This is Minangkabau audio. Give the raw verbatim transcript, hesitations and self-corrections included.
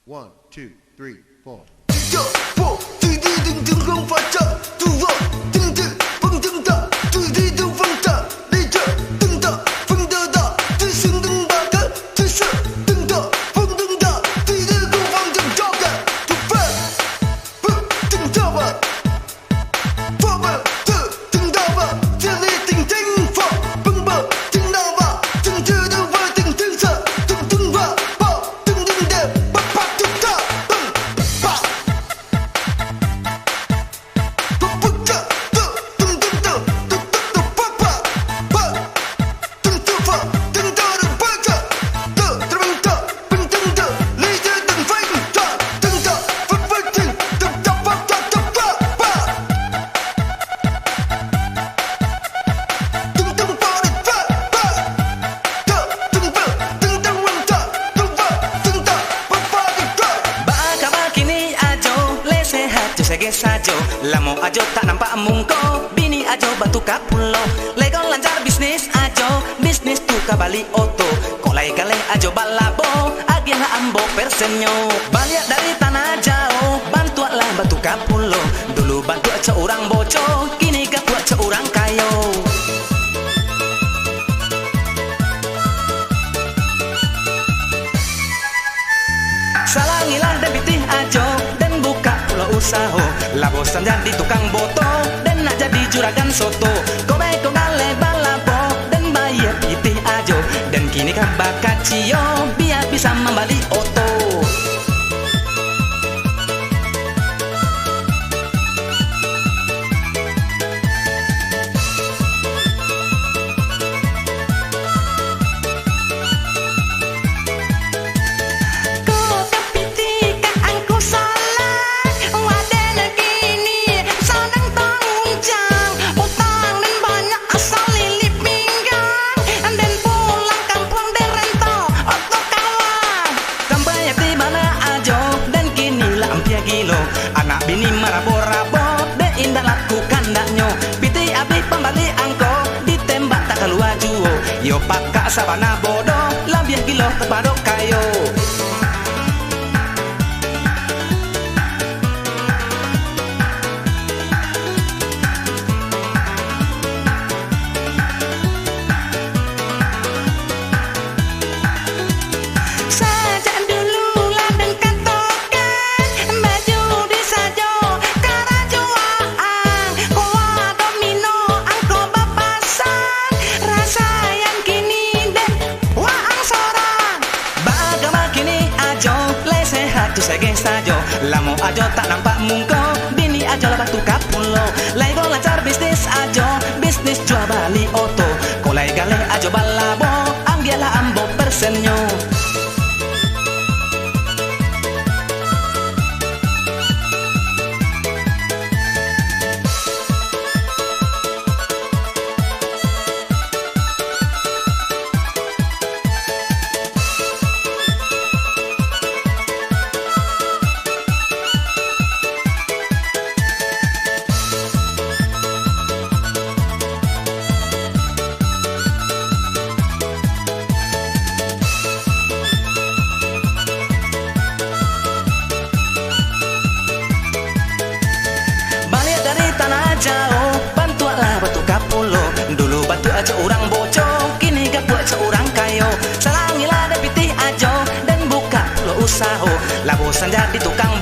One, two, three, four. Baa kaba kini Ajo, lai sehat jo sageh sajo. Lamo Ajo tak nampak mungko, bini Ajo batuka pulo. Lai ko lancar bisnis Ajo, bisnis tu ka bali oto. Kok lai galeh Ajo balabo, agiahlah ambo persennyo. Baliak dari tanah jauah, bantuaklah batuka pulo. Dulu bantuak cak urang boco, kini gatuak cak urang kayo. Salangilah den pitih Ajo, den bukak pulo usaho. Lah bosan jadi tukang boto, den nak jadi juragan soto. Kok beko galeh balabo, den bayia pitih Ajo. Den kini ka bakacio, bia bisa mambali oto. Ko kapiti ka angku salah, waden kini sadang taunjang. Utang nan banyak asa lilik pinggang, den pulang kampuang den rento oto kawan. Sampai ati bana Ajo, den kini lah ampia gilo. Anak bini marabo-rabo, dek indak laku kandaknyo. Pitih abih pambali angko, ditembak tak kalua juo. Iyo pakak sabana bodoh, labiah gilo kapado kayo. Sajak dulu lah den katokan, bajudi sajo karajoan. Kok ado mino angko bapasan, rasakan kini dek waang sorang. Baa kaba kini Ajo, lai sehat jo sageh sajo. Lamo Ajo tak nampak mungko, bini Ajo lah batuka pulo. Lai ko lancar bisnis Ajo, bisnis jua bali oto. Kok lai galeh Ajo balabo, agiahlah ambo persennyo. Baliak dari tanah jauah, bantuaklah batuka pulo. Dulu batuak cak urang boco, kini gatuak cak urang kayo. Salangilah dek pitih Ajo, den bukak pulo usaho. Lah bosan jadi tukang